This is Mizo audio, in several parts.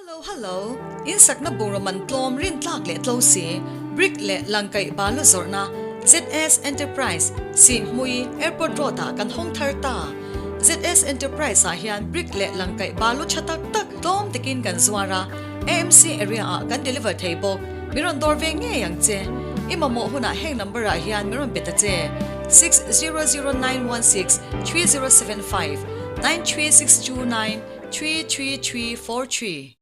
Hello hello, in sakna bungraw man tlawm rintlak leh tlo si, brick leh langkaih balu zawrhna ZS Enterprise, Sihhmui, Airport Road ah kan hawng thar ta. ZS Enterprise ah hian brick leh langkaih balu tha tak tak tlawm takin kan zuar a, AMC area ah kan deliver thei bawk. Min rawn dawr ve ngei ang che. I mamawh hunah heng number ah hian min rawn pe ta che, 600916 3075 93629 33343.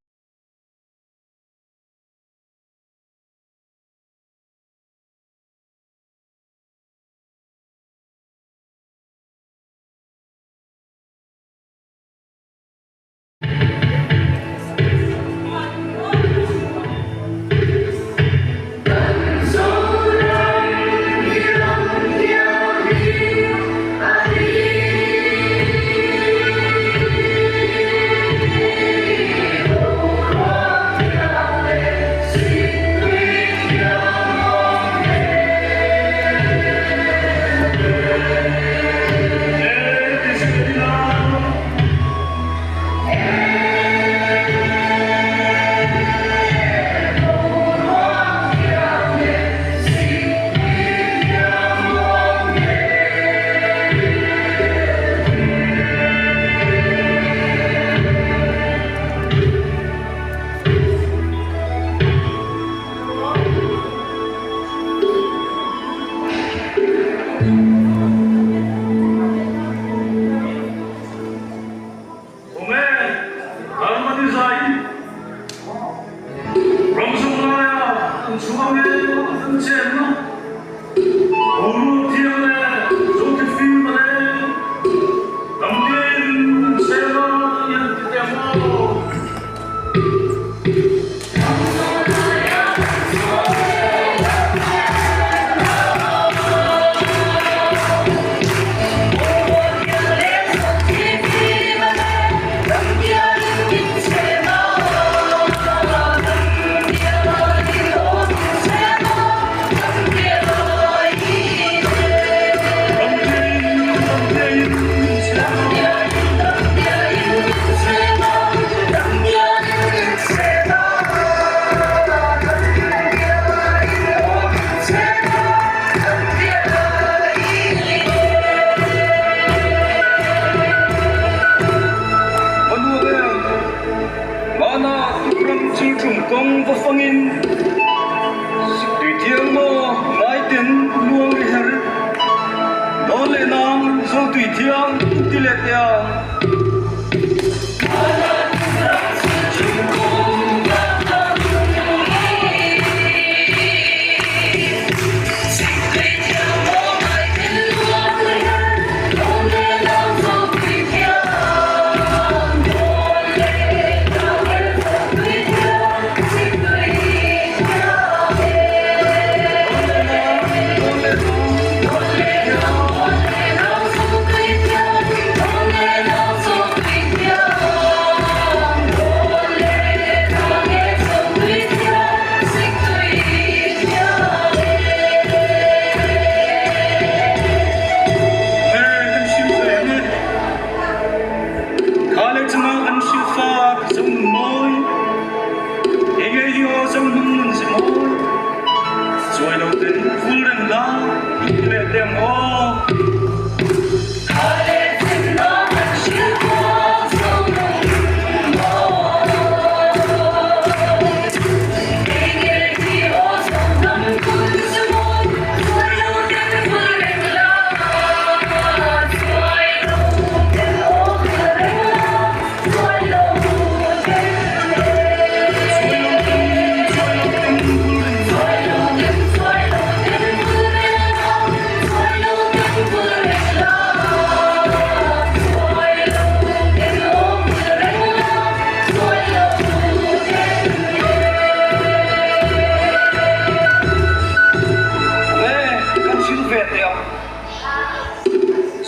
Tunge Harmony zai ram zawng laia an chhuang e an chenna Boruak thiang leh Zote fim a leng Damdiain an cheng a i an ti teh maw? Kawng va fangin Siktui thiang maw ngaiten luang ri her Dawn leh nang Zotui thiang ti leh teh ang. Kha le chungah an hrilhfak zonun mawi, Enge hi aw zonun nun si mawi, Cuai lo ten vul reng la, in ti leh te ang aw.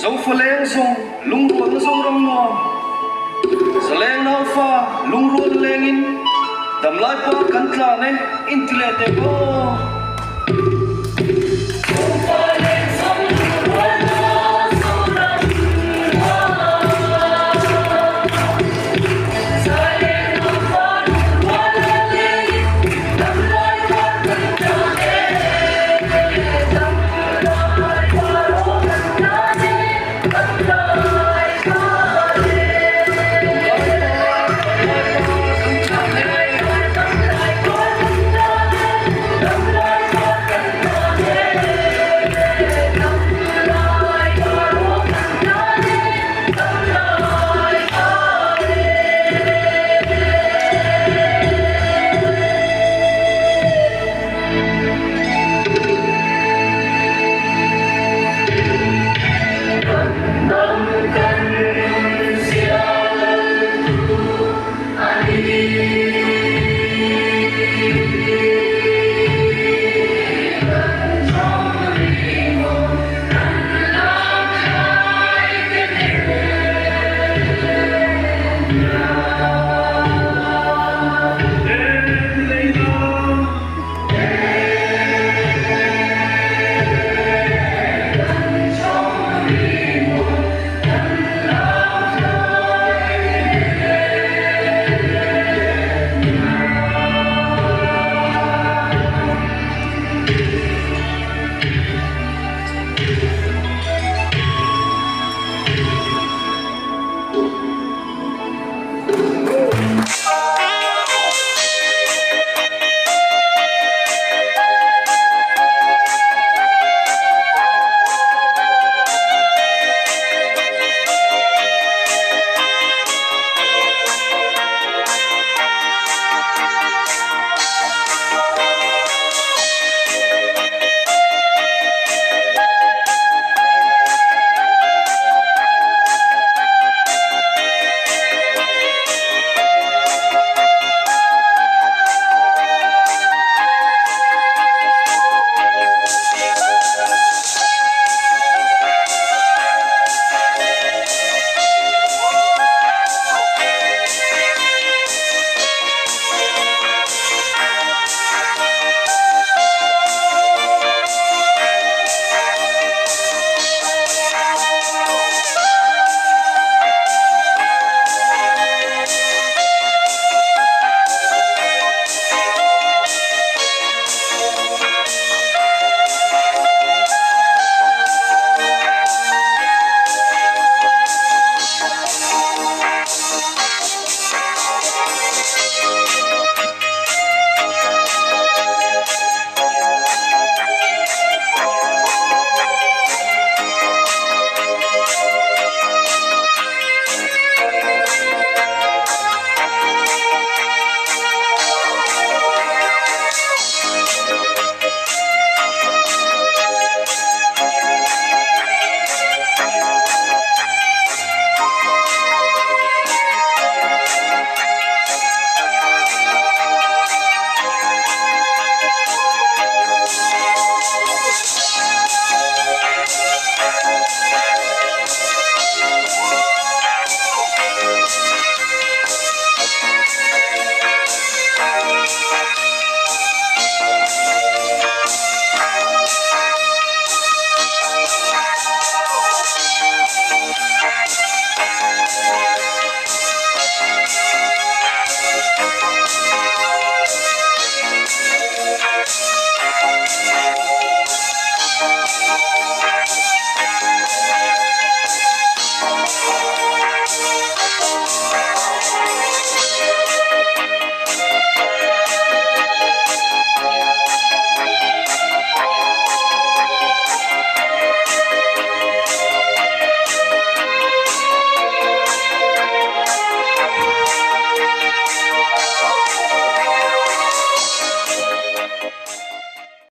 Zofaleng zawng lungrualna Zoram nuam, Zaleng naufa lungrual lengin damlai par kan tlan e, inti leh teh aw.